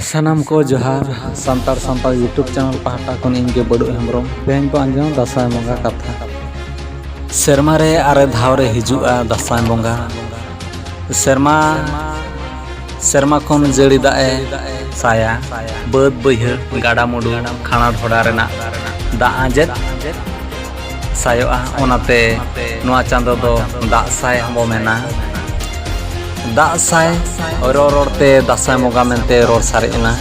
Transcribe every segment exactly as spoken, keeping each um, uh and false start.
ᱥᱟᱱᱟᱢ ᱠᱚ ᱡᱚᱦᱟᱨ᱾ ᱥᱟᱱᱛᱟᱲ ᱥᱟᱱᱛᱟᱲ YouTube channel ᱯᱟᱦᱴᱟ ᱠᱷᱚᱱ ᱤᱧ ᱜᱮ ᱵᱟᱹᱰᱩ ᱦᱮᱢᱵᱨᱚᱢ᱾ ᱛᱮᱦᱮᱧ ᱵᱚ ᱟᱸᱡᱚᱢ ᱫᱟᱸᱥᱟᱭ ᱵᱚᱸᱜᱟ ᱠᱟᱛᱷᱟ᱾ ᱥᱮᱨᱢᱟ ᱨᱮ ᱟᱨᱮ ᱫᱷᱟᱣ ᱨᱮ ᱦᱤᱡᱩᱜᱼᱟ ᱫᱟᱸᱥᱟᱭ ᱵᱚᱸᱜᱟ᱾ ᱥᱮᱨᱢᱟ ᱥᱮᱨᱢᱟ ᱠᱷᱚᱱ ᱡᱟᱹᱲᱤ ᱫᱟᱜ ᱮ ᱥᱟᱭᱟ᱾ ᱵᱟᱹᱫᱽ ᱵᱟᱹᱭᱦᱟᱹᱲ, ᱜᱟᱰᱟ ᱢᱩᱰᱩ, ᱠᱷᱟᱱᱟ ᱰᱷᱚᱰᱟ ᱨᱮᱱᱟᱜ ᱫᱟᱜ ᱟᱸᱡᱮᱫ ᱥᱟᱭᱚᱜᱼᱟ᱾ ᱚᱱᱟᱛᱮ ᱱᱚᱣᱟ ᱪᱟᱸᱫᱚ ᱫᱚ ᱫᱟᱜ ᱥᱟᱭ ᱦᱚᱸᱵᱚ ᱢᱮᱱᱟ᱾ ᱫᱟᱜ ᱥᱟᱭ ᱨᱚᱲ ᱨᱚᱲᱛᱮ ᱫᱟᱸᱥᱟᱭ ᱵᱚᱸᱜᱟ ᱢᱮᱱᱛᱮ ᱨᱚᱲ ᱥᱟᱨᱮᱡ ᱮᱱᱟ᱾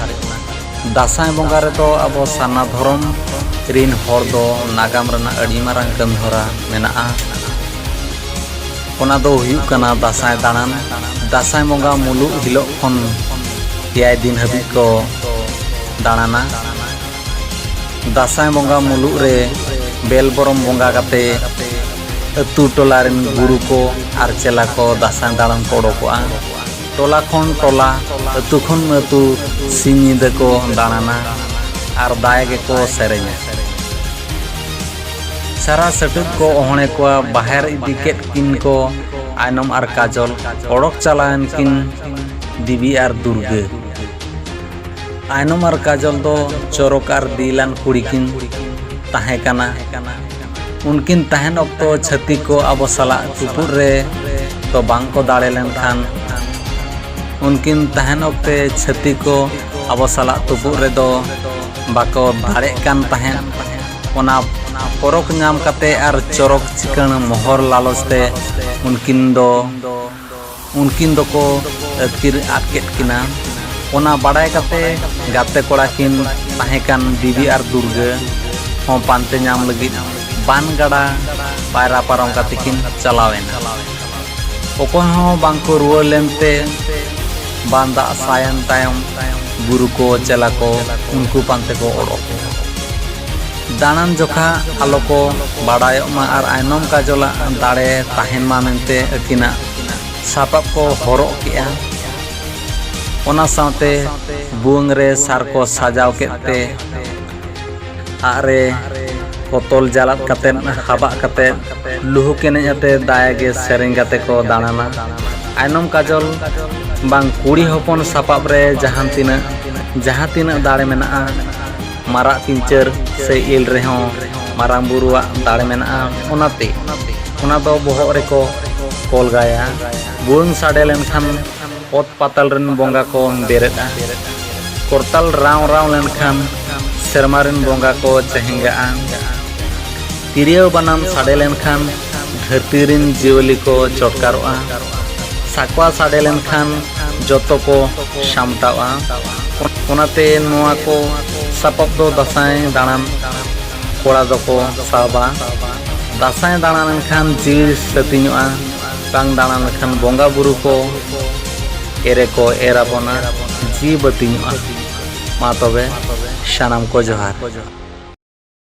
ᱫᱟᱸᱥᱟᱭ ᱵᱚᱸᱜᱟ ᱨᱮᱫᱚ ᱟᱵᱚ ᱥᱟᱨᱱᱟ ᱫᱷᱚᱨᱚᱢ ᱨᱤᱱ ᱦᱚᱲ ᱫᱚ ᱱᱟᱜᱟᱢ ᱨᱮᱱᱟᱜ ᱟᱹᱰᱤ ᱢᱟᱨᱟᱝ ᱠᱟᱹᱢᱤ ᱦᱚᱨᱟ ᱢᱮᱱᱟᱜᱼᱟ᱾ ᱚᱱᱟ ᱫᱚ ᱦᱩᱭᱩᱜ ᱠᱟᱱᱟ ᱫᱟᱸᱥᱟᱭ ᱫᱟᱬᱟᱱ᱾ ᱫᱟᱸᱥᱟᱭ ᱵᱚᱸᱜᱟ ᱢᱩᱞᱩᱜ ᱦᱤᱞᱳᱜ ᱠᱷᱚᱱ ᱮᱭᱟᱭ ᱫᱤᱱ ᱦᱟᱹᱵᱤᱡ ᱠᱚ ᱫᱟᱬᱟᱱᱟ᱾ ᱫᱟᱸᱥᱟᱭ ᱵᱚᱸᱜᱟ ᱢᱩᱞᱩᱜ ᱨᱮ ᱵᱮᱞ ᱵᱚᱨᱚᱢ ᱵᱚᱸᱜᱟ ᱠᱟᱛᱮ ᱟᱹᱛᱩ ᱴᱚᱞᱟ ᱨᱮᱱ ᱜᱩᱨᱩ ᱠᱚ ᱟᱨ ᱪᱮᱞᱟ ᱠᱚ ᱫᱟᱸᱥᱟᱭ ᱫᱟᱬᱟᱱ ᱠᱚ ᱚᱰᱚᱠᱚᱜᱼᱟ᱾ ᱴᱚᱞᱟ ᱠᱷᱚᱱ ᱴᱚᱞᱟ, ᱟᱹᱛᱩ ᱠᱷᱚᱱ ᱟᱹᱛᱩ ᱥᱤᱧ ᱧᱤᱫᱟᱹ ᱠᱚ ᱫᱟᱬᱟᱱᱟ ᱟᱨ ᱫᱟᱭ ᱜᱮᱠᱚ ᱥᱮᱨᱮᱧᱟ᱾ ᱥᱟᱨᱟ ᱥᱟᱹᱴᱩᱫ ᱠᱚ ᱚᱦᱚᱬᱮ ᱠᱚᱣᱟ, ᱵᱟᱦᱮᱨ ᱤᱫᱤ ᱠᱮᱫ ᱠᱤᱱ ᱠᱚ ᱟᱭᱱᱚᱢ ᱟᱨ ᱠᱟᱡᱚᱞ, ᱚᱰᱚᱠ ᱪᱟᱞᱟᱣᱮᱱ ᱠᱤᱱ ᱫᱮᱵᱤ ᱟᱨ ᱫᱩᱨᱜᱟᱹ᱾ ᱟᱭᱱᱚᱢ ᱟᱨ ᱠᱟᱡᱚᱞ ᱫᱚ ᱪᱚᱨᱚᱠ ᱟᱨ ᱫᱤᱞᱟᱱ ᱠᱩᱲᱤ ᱠᱤᱱ ᱛᱟᱦᱮᱸ ᱠᱟᱱᱟ᱾ ᱩᱱᱠᱤᱱ ᱛᱟᱦᱮᱱ ᱚᱠᱛᱚ ᱪᱷᱟᱹᱛᱤᱠ ᱠᱚ ᱟᱵᱚ ᱥᱟᱞᱟᱜ ᱛᱩᱯᱩᱫ ᱨᱮ ᱫᱚ ᱵᱟᱝ ᱠᱚ ᱫᱟᱲᱮ ᱞᱮᱱᱠᱷᱟᱱ, ᱩᱱᱠᱤᱱ ᱛᱟᱦᱮᱱ ᱚᱠᱛᱮ ᱪᱷᱟᱹᱛᱤᱠ ᱠᱚ ᱟᱵᱚ ᱥᱟᱞᱟᱜ ᱛᱩᱯᱩᱫ ᱨᱮᱫᱚ ᱵᱟᱠᱚ ᱫᱟᱲᱮᱜ ᱠᱟᱱ ᱛᱟᱦᱮᱸᱫ᱾ ᱚᱱᱟ ᱯᱚᱨᱚᱠ ᱧᱟᱢ ᱠᱟᱛᱮ ᱟᱨ ᱪᱚᱨᱚᱠ ᱪᱤᱠᱟᱹᱬ ᱢᱚᱦᱚᱨ ᱞᱟᱞᱚᱪ ᱛᱮ ᱩᱱᱠᱤᱱ ᱫᱚ ᱩᱱᱠᱤᱱ ᱫᱚᱠᱚ ᱟᱹᱛᱠᱤᱨ ᱟᱫ ᱠᱮᱫ ᱠᱤᱱᱟ᱾ ᱚᱱᱟ ᱵᱟᱰᱟᱭ ᱠᱟᱛᱮ ᱜᱟᱛᱮ ᱠᱚᱲᱟ ᱠᱤᱱ ᱛᱟᱦᱮᱸ ᱠᱟᱱ ᱫᱮᱵᱤ ᱟᱨ ᱫᱩᱨᱜᱟᱹ ᱦᱚᱸ ᱯᱟᱱᱛᱮ ᱧᱟᱢ ᱞᱟᱹᱜᱤᱫ ᱵᱟᱱ ᱜᱟᱰᱟ ᱯᱟᱭᱨᱟ ᱯᱟᱨᱚᱢ ᱠᱟᱛᱮ ᱠᱤᱱ ᱪᱟᱞᱟᱣ ᱮᱱᱟ᱾ ᱚᱠᱚᱭ ᱦᱚᱸ ᱵᱟᱝ ᱠᱚ ᱨᱩᱣᱟᱹᱲ ᱞᱮᱱᱛᱮ ᱵᱟᱱ ᱫᱟᱜ ᱥᱟᱭᱮᱱ ᱛᱟᱭᱚᱢ ᱜᱩᱨᱩ ᱠᱚ ᱪᱮᱞᱟ ᱠᱚ ᱩᱱᱠᱩ ᱯᱟᱱᱛᱮ ᱠᱚ ᱚᱰᱚᱠ ᱮᱱᱟ᱾ ᱫᱟᱬᱟᱱ ᱡᱚᱠᱷᱟ ᱟᱞᱚ ᱠᱚ ᱵᱟᱰᱟᱭᱚᱜ ᱢᱟ ᱟᱨ ᱟᱭᱱᱚᱢ ᱠᱟᱡᱚᱞᱟᱜ ᱫᱟᱲᱮ ᱛᱟᱦᱮᱱ ᱢᱟ ᱢᱮᱱᱛᱮ ᱟᱹᱠᱤᱱᱟᱜ ᱥᱟᱯᱟᱵ ᱠᱚ ᱦᱚᱨᱚᱜ ᱠᱮᱜᱼᱟ᱾ ᱚᱱᱟ ᱥᱟᱶᱛᱮ ᱵᱷᱩᱣᱟᱹᱝ ᱨᱮ ᱥᱟᱨ ᱠᱚ ᱥᱟᱡᱟᱣ ᱠᱮᱫ ᱛᱮ ᱟᱜ ᱨᱮ ᱠᱚ ᱛᱚᱞ ᱡᱟᱞᱟᱫ ᱠᱟᱛᱮᱫ, ᱦᱟᱵᱟᱜ ᱠᱟᱛᱮᱫ, ᱞᱩᱦᱩᱠ ᱮᱱᱮᱡ ᱟᱛᱮ ᱫᱟᱭᱟ ᱜᱮ ᱥᱮᱨᱮᱧ ᱠᱟᱛᱮ ᱠᱚ ᱫᱟᱬᱟᱱᱟ᱾ ᱟᱭᱱᱚᱢ ᱠᱟᱡᱚᱞ ᱵᱟᱝ ᱠᱩᱲᱤ ᱦᱚᱯᱚᱱ ᱥᱟᱯᱟᱵ ᱨᱮ ᱡᱟᱦᱟᱸ ᱛᱤᱱᱟᱹᱜ ᱡᱟᱦᱟᱸ ᱛᱤᱱᱟᱹᱜ ᱫᱟᱲᱮ ᱢᱮᱱᱟᱜᱼᱟ, ᱢᱟᱨᱟᱜ ᱯᱤᱧᱪᱟᱹᱨ ᱥᱮ ᱤᱞ ᱨᱮᱦᱚᱸ ᱢᱟᱨᱟᱝ ᱵᱩᱨᱩᱣᱟᱜ ᱫᱟᱲᱮ ᱢᱮᱱᱟᱜᱼᱟ᱾ ᱚᱱᱟᱛᱮ ᱚᱱᱟ ᱫᱚ ᱵᱚᱦᱚᱜ ᱨᱮᱠᱚ ᱠᱚᱞᱜᱟᱭᱟ᱾ ᱵᱷᱩᱣᱟᱹᱝ ᱥᱟᱰᱮ ᱞᱮᱱᱠᱷᱟᱱ ᱚᱛ ᱯᱟᱛᱟᱞ ᱨᱮᱱ ᱵᱚᱸᱜᱟ ᱠᱚ ᱵᱮᱨᱮᱫᱼᱟ᱾ ᱠᱚᱨᱛᱟᱞ ᱨᱟᱣ ᱨᱟᱣ ᱞᱮᱱᱠᱷᱟᱱ ᱥᱮᱨᱢᱟ ᱨᱮᱱ ᱵᱚᱸᱜᱟ ᱠᱚ ᱪᱮᱦᱮᱸᱜᱟᱜᱼᱟ᱾ ᱛᱤᱨᱭᱳ ᱵᱟᱱᱟᱢ ᱥᱟᱰᱮ ᱞᱮᱱᱠᱷᱟᱱ ᱫᱷᱟᱹᱨᱛᱤ ᱨᱮᱱ ᱡᱤᱭᱟᱹᱞᱤ ᱠᱚ ᱪᱚᱴᱠᱟᱨᱚᱜᱼᱟ᱾ ᱥᱟᱠᱣᱟ ᱥᱟᱰᱮ ᱞᱮᱱᱠᱷᱟᱱ ᱡᱚᱛᱚ ᱠᱚ ᱥᱟᱢᱴᱟᱣᱼᱟ᱾ ᱚᱱᱟᱛᱮ ᱱᱚᱣᱟ ᱠᱚ ᱥᱟᱯᱟᱵ ᱫᱚ ᱫᱟᱸᱥᱟᱭ ᱫᱟᱬᱟᱱ ᱠᱚᱲᱟ ᱫᱚᱠᱚ ᱥᱟᱵᱟ᱾ ᱫᱟᱸᱥᱟᱭ ᱫᱟᱬᱟ ᱞᱮᱱᱠᱷᱟᱱ ᱡᱤᱣᱤ ᱥᱟᱹᱛᱤᱧᱚᱜᱼᱟ, ᱵᱟᱝ ᱫᱟᱬᱟ ᱞᱮᱱᱠᱷᱟᱱ ᱵᱚᱸᱜᱟ ᱵᱩᱨᱩ ᱠᱚ ᱮᱨᱮ ᱠᱚ ᱮᱨ ᱟᱵᱚᱱᱟ, ᱡᱤᱣᱤ ᱵᱟᱹᱛᱤᱧᱚᱜᱼᱟ᱾ ᱢᱟ ᱛᱚᱵᱮ ᱥᱟᱱᱟᱢ ᱠᱚ ᱡᱚᱦᱟᱨ᱾